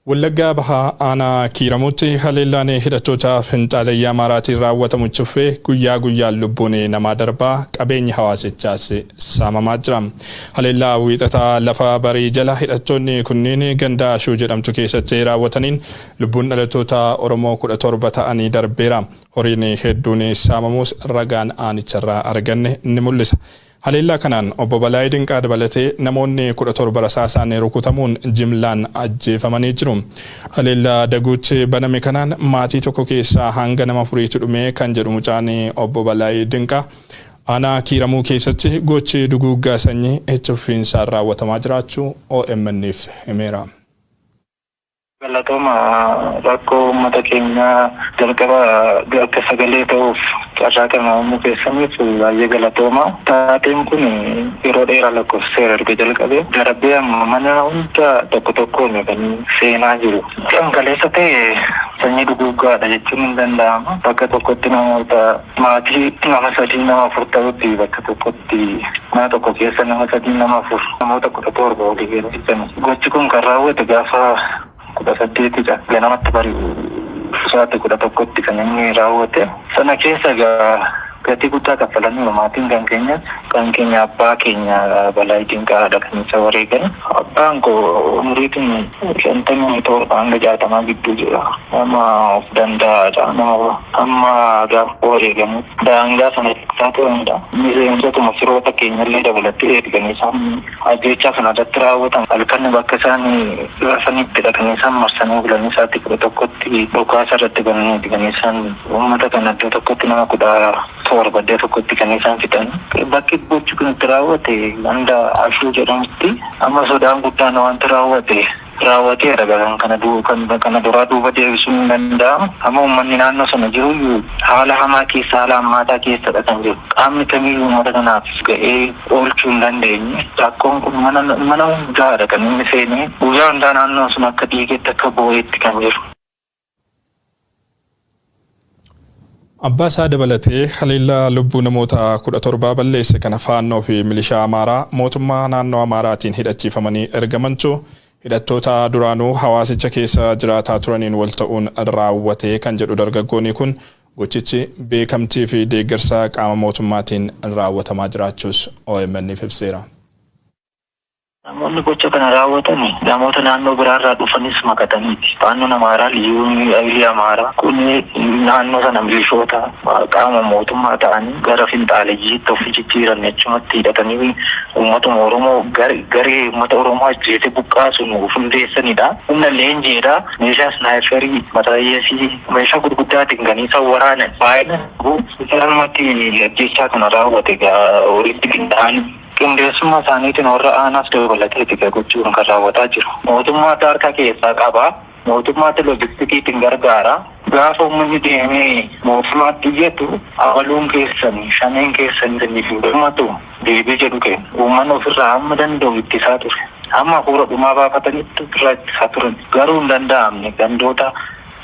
Wallaggaa Bahaa Aanaa Kiiramuutti haleellaan hidhattoota finxaaleyyii Amaaraatiin raawwatamu itti fufee guyyaa guyyaan lubbuun namaa darbaa qabeenyi hawaasichaas saamamaa jira. Haleellaa Wiixata lafa barii jala hidhattoonni kunniin ganda Ashuu jedhamtu keessatti raawwataniin lubbuun dhalattoota Oromoo 17 ta'anii darbeera. Horiin hedduun saamamuus ragaan aanicharraa arganne ni mul'isa. Haleellaa kanaan Obbo Balaayii Dinqaa dabalatee namoonni 17 rasaasaan rukutamuun jimlaan ajjeefamanii jiru. Haleellaa Daguutti baname kanaan maatii tokko keessaa hanga nama afuriitu dhume kan jedhu mucaan Obbo Balaayii Dinqaa, aanaa Kiiramuu keessatti gochi duguuggaa sanyii itti fufiinsaan raawwatamaa jiraachuu OMN'f himeera. Galatooma rakkoo uummata keenyaa jalqaba akka sagalee ta'uuf carraa kana uumuu keessaniif baay'ee galatooma. Taateen kun yeroo dheeraa lakkoofsiseera erga jalqabe. Darbee amma mana hunda tokko tokkoon kan seenaa jiru. Kan kaleessa ta'e sanyii duguuggaadha jechuun hin danda'ama. Bakka tokkotti namoota maatii nama sadii nama afur ta'utti bakka tokkotti mana tokko keessa nama sadii nama afur namoota 17 walii galchani. Gochi kun kan raawwate gaafa 18dha. Ganamatti bari'u sa'aatii 11tti kan inni raawwate. Sana keessa egaa gatii guddaa kaffalaniiru maatiin kan keenyas. Kan keenya abbaa keenya Balaay Dinqaadha kan isa wareegan. Abbaan koo umriitiin 57 hanga 60 gidduu jira. Nama of danda'aadha. Nama hamma gaafa wareegamutti daangaa sana tiksaa turanidha. Miseensotuma firoota keenyallee dabalatee erganii isaan Ajjeechaa sana irratti raawwatan halkan bakka isaan rafanittidha kan isaan marsanii bulanii sa'aatii 11tti dhukaasa irratti bananiiti kan isaan uummata kana iddoo tokkotti nama 17 iddoo tokkotti kan isaan fixan. Bakki gochi kun itti raawwate ganda Ashuu jedhamutti amma sodaan guddaan wanti raawwate raawwateera kan kana kan kana duraa duuba deebisuun hin danda'amu. Amma uummanni naannoo sana jiruyyuu haala hamaa keessa haala hammaataa keessadha kan jiru. Qaamni kamiyyuu uummata kanaaf ga'ee oolchuu hin dandeenye. Rakkoon kun mana mana hundaadha kan inni seenee guyyaa hundaa naannoon sun akka dhiigetti akka boo'eetti kan jiru. Abbaa isaa dabalatee haleellaa lubbuu namoota 17 balleesse kana Faannoo fi milishaa Amaaraa mootummaa naannoo Amaaraatiin hidhachiifamanii ergamantu hidhattoota duraanuu hawaasicha keessa jiraataa turaniin wal ta'uun raawwate kan jedhu dargaggoonii kun gochichi beekamtii fi deeggarsa qaama mootummaatiin raawwatamaa jiraachuus OMN'f ibseera. Namoonni gocha kana raawwatan namoota naannoo biraarraa dhufanis makataniiti. Faannoon Amaaraa, Liyyuu Hayilii Amaaraa kun naannoo sana milishoota qaama mootummaa ta'anii gara finxaaleyyiitti of jijjiiran achumatti hidhatanii uummatuma Oromoo garee uummata Oromoo ajjeese buqqaasuun of hundeessanidha. Humna leenjiidha. Meeshaa isnaayiperii, matarayyesii, meeshaa gurguddaatiin kan isaan waraanan. Baay'inaan isaanumatti ajjeechaa kana raawwate egaa walitti qindaa'anii. Qindeessummaa isaaniitiin warra aanaas dabalateeti egaa gochi kun kan raawwataa jiru. Mootummaatu harka keessaa qaba. Mootummaatu loojistikiitiin gargaara. Gaafa uummanni deemee mootummaatti iyyatu abaluun keessan, shaneen keessan isiniif hin birmatu deebii jedhu kennu. Uummanni ofirraa hamma danda'u ittisaa ture. Hamma hafuura dhumaa baafatanitti ofirraa ittisaa turan. Garuu hin danda'amne. Gandoota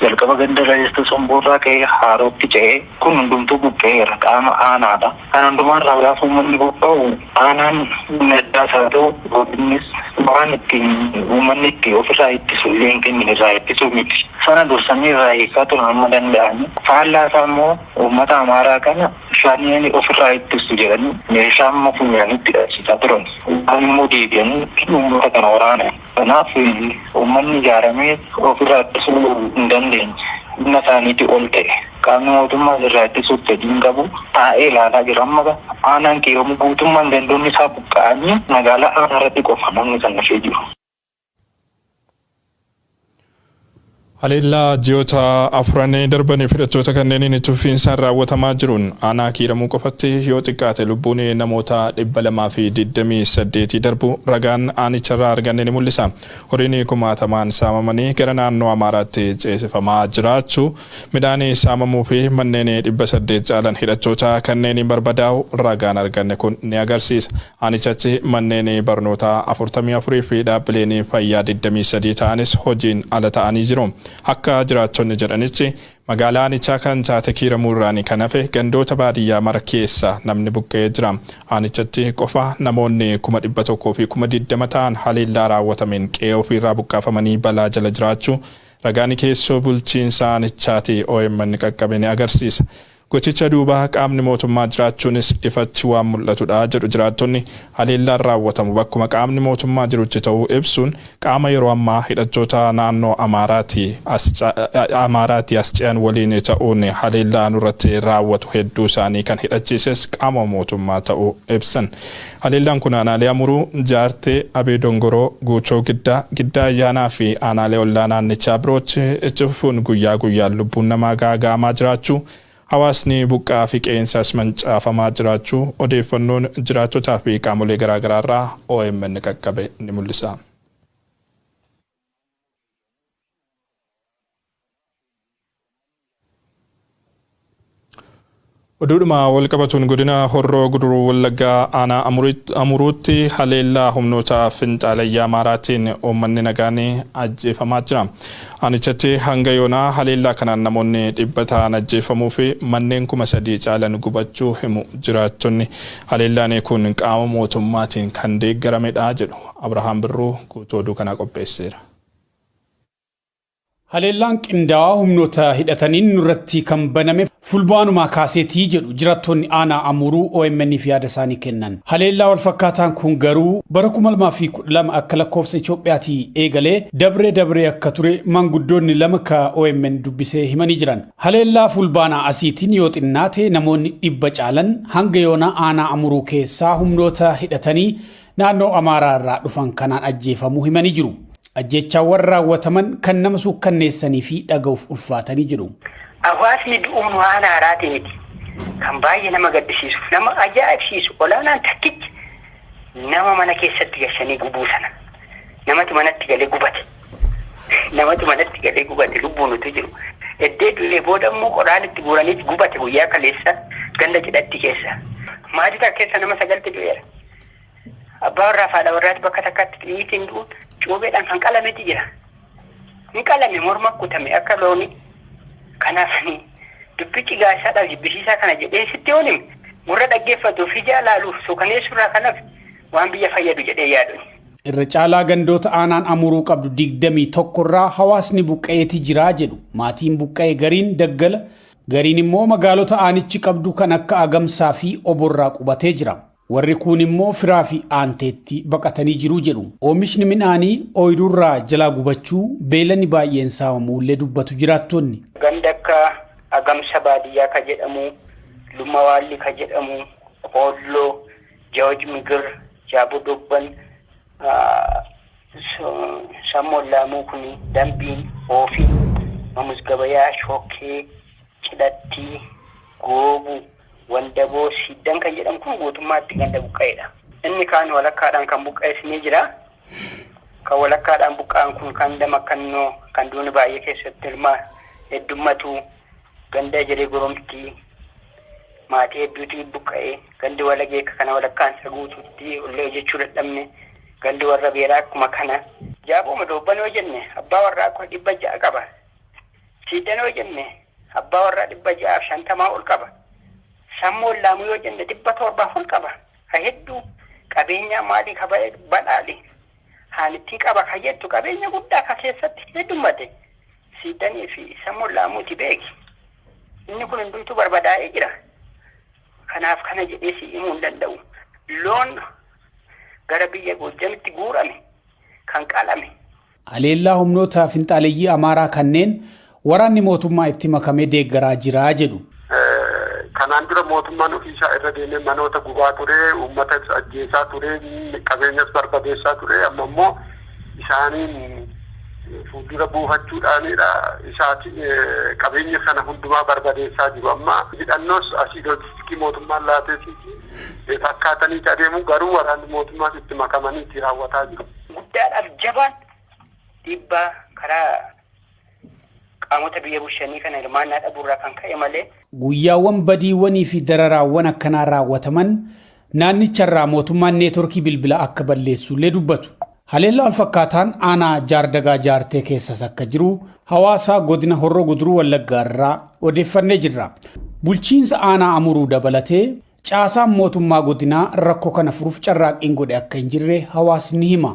Jalqaba ganda Lalistuu Somboorraa ka'ee Haarootti ce'ee kun hundumtuu buqqa'eera. Qaama aanaadha. Kan hundumaarraa gaafa uummanni buqqa'u aanaan humna addaas haa ta'u godinnis waan ittiin uummanni itti ofirraa ittisu illee hin kennine irraa ittisuu miti. Sana dursanii irraa hiikaa turan amma danda'anii. Faallaa isaa immoo uummata Amaaraa kana shaneen ofirraa ittistu jedhanii meeshaa amma funyaanitti hidhachiisaa turan. Isaan immoo deebi'anii uummata kana waraanan. Kanaaf uummanni ijaaramee ofirraa ittisuu hin dandeenye. Humna isaaniitii ol ta'e. Qaamni mootummaas irraa ittisuuf fedhii hin qabu. Taa'ee ilaalaa jira. Amma aanaan Kiiramuu guutummaan gandoonni isaa buqqa'anii magaalaa aanaa irratti qofa namni kan hafee jiru. Haleellaa ji'oota afran darbaniif hidhattoota kanneeniin itti fufiinsaan raawwatamaa jiruun aanaa Kiiramuu qofatti yoo xiqqaate lubbuun namoota 228 darbuu ragaan aanicharraa arganne ni mul'isa. Horiin kumaatamaan saamamanii gara naannoo Amaaraatti ceesifamaa jiraachuu, midhaan saamamuu fi manneen 800 caalan hidhattoota kanneeniin barbadaa'uu ragaan arganne kun ni agarsiisa. Aanichatti manneen barnootaa 44 fi dhaabbileen fayyaa 23 ta'anis hojiin ala ta'anii jiru. Akka jiraattonni jedhanitti, magaalaa aanichaa kan taate Kiiramuu irraan kan hafe gandoota baadiyyaa mara keessa namni buqqa'ee jira. Aanichatti qofa namoonni 120,000 ta'an haleellaa raawwatameen qe'ee ofiirraa buqqaafamanii balaa jala jiraachuu ragaan keessoo bulchiinsa aanichaati OMN qaqqabe ni agarsiisa. Gochicha duuba qaamni mootummaa jiraachuunis ifatti waan mul'atudha jedhu jiraattonni. Haleellaan raawwatamu bakkuma qaamni mootummaa jirutti ta'uu ibsuun, qaama yeroo ammaa hidhattoota naannoo Amaaraatii as ce'an waliin ta'uun haleellaa nurratti raawwatu, hedduu isaanii kan hidhachiises qaama mootummaa ta'uu ibsan. Haleellaan kun aanaalee Amuruu, Jaartee, Abee Dongoroo, Guutoo Giddaa, Giddaa Ayyaanaa fi aanaalee ollaa naannichaa birootti itti fufuun guyyaa guyyaan lubbuun namaa gaaga'amaa jiraachuu, hawaasni buqqaa fi qe'eensaas mancaafamaa jiraachuu odeeffannoon jiraattotaa fi qaamolee garaagaraa irraa OMN qaqqabe ni mul'isa. Oduudhuma walqabatuun, godina Horroo Guduruu Wallaggaa aanaa Amuruutti haleellaa humnoota finxaalayyaa Amaaraatiin uummanni nagaan ajjeefamaa jira. Aanichatti hanga yoonaa haleellaa kanaan namoonni 100 ta'an ajjeefamuu fi manneen 3,000 caalan gubachuu himu jiraattonni. Haleellaan kun qaama mootummaatiin kan deeggaramedha jedhu. Abrahaam Birruu guutuu oduu kanaa qopheesseera. Haleellaan qindaa'aa humnoota hidhataniin nurratti kan baname Fulbaanumaa kaaseetii jedhu jiraattonni aanaa Amuruu OMN'f yaada isaanii kennan. Haleellaa walfakkaataan kun garuu bara 2012 akka lakkoofsa Itoophiyaatii eegalee dabree dabree akka ture maanguddoonni lama ka OMN dubbisee himanii jiran. Haleellaa Fulbaanaa asiitiin yoo xinnaate namoonni 100 caalan hanga yoonaa aanaa Amuruu keessaa humnoota hidhatanii naannoo Amaaraa irraa dhufan kanaan ajjeefamuu himanii jiru. Ajjeechaawwan raawwataman kan nama suukkanneessanii fi dhaga'uuf ulfaatanii jiru. Hawaasni du'uun waan haaraati miti. Kan baay'ee nama gaddisiisuuf nama ajaa'ibsiisu olaanaan takkichi nama mana keessatti gashanii gubuu sana. Namatu manatti galee gubate. Namatu manatti galee gubate lubbuun utuu jiru. Eddee du'ee booda immoo qoraan itti guuraniit gubate guyyaa kaleessa ganda Cidhatti keessa. Maatii takka keessa nama sagalti du'eera. Abbaa warraa fi haadha warraati bakka takkatti xiyyiitiin du'uun, cuubeedhaan kan qalametu jira. Hin qalame, morma kutame akka loonii. Kanaaf dubbichi gaarisaadhaaf jibbisiisaa kana jedhee sitti yoon hime, gurra dhaggeeffatuuf ija laaluuf suukaneessuurraa kanaaf waan biyya fayyadu jedhee yaaduni. Irra caalaa gandoota aanaan Amuruu qabdu 21 irraa hawaasni buqqa'eeti jira jedhu. Maatiin buqqa'e gariin daggala, gariin immoo magaalota aanichi qabdu kan akka Agamsaa fi Oborraa qubatee jira. Warri kuun immoo firaa fi aanteetti baqatanii jiru jedhu. Oomishni midhaanii ooyiruurraa jalaa gubachuu, beeyladni baay'een saamamuullee dubbatu jiraattonni. Ganda akka Agamsa baadiyyaa ka jedhamu, Lumawaalli ka jedhamu, Qoolloo, Jawaj Migir, Jaabo Dobban, Sammoon Laamuu kuni, Dambiin, Oofiin, Mamusgabayaa, Shokkee, Cidhattii, Goobu, Wandaboo, Siiddan kan jedhamu kun guutummaatti ganda buqqa'edha. Inni kaan walakkaadhaan kan buqqa'es ni jira. Kan walakkaadhaan buqqa'an kun ganda Makkannoo kan duuni baay'ee keessatti hirmaa heddummatu, ganda Ejeree Goromtii maatii hedduutu buqqa'e. Gandi Walagee akka kana walakkaan isa guutuutti illee hojjechuu dadhabne. Gandi warra Beeraa akkuma kana. Jaabooma Doobban yoo jenne abbaa warraa akkuma 600 qaba. Siiddan yoo jenne abbaa warraa 650 ol qaba. Sammoon Laamuu yoo jenne 700 ol qaba. Ka hedduu qabeenyaa maalii ka badhaadhe haanittii qaba ka jettu qabeenya guddaa ka keessatti heddummate Siiddanii fi Sammoon Laamuuti beeki. Inni kun hundumtuu barbadaa'ee jira. Kanaaf kana jedhee si himuu hin danda'u. Loon gara biyya Goojjamitti guurame kan qalame. Haleellaa humnoota finxaaleyyii Amaaraa kanneen waraanni mootummaa itti makamee deeggaraa jira jedhu. Kanaan dura mootummaan ofiisaa irra deemee manoota gubaa ture, uummatas ajjeesaa ture, qabeenyas barbadeessaa ture. Amma immoo isaaniin fuuldura buufachuudhaanidha. Isaati qabeenya sana hundumaa barbadeessaa jiru. Amma hidhannoos asii loojistikii mootummaan laateefiiti fakkaataniiti adeemu, garuu waraanni mootummaas itti makamaniiti raawwataa jiru. Guddaadhaaf jabaan dhiibbaa karaa qaamota biyya bulchanii kana hirmaannaa dhabuurraa kan ka'e malee. Guyyaawwan badiiwwanii fi dararaawwan akkanaa raawwataman naannicharraa mootummaan neetworkii bilbilaa akka balleessullee dubbatu. Haleellaa walfakkaataan aanaa Jaardagaa Jaartee keessas akka jiru hawaasa godina Horroo Guduruu Wallaggaa irraa odeeffannee jirra. Bulchiinsa aanaa Amuruu dabalatee caasaan mootummaa godinaa rakkoo kana furuuf carraaqqiin godhe akka hin jirre hawaasni hima.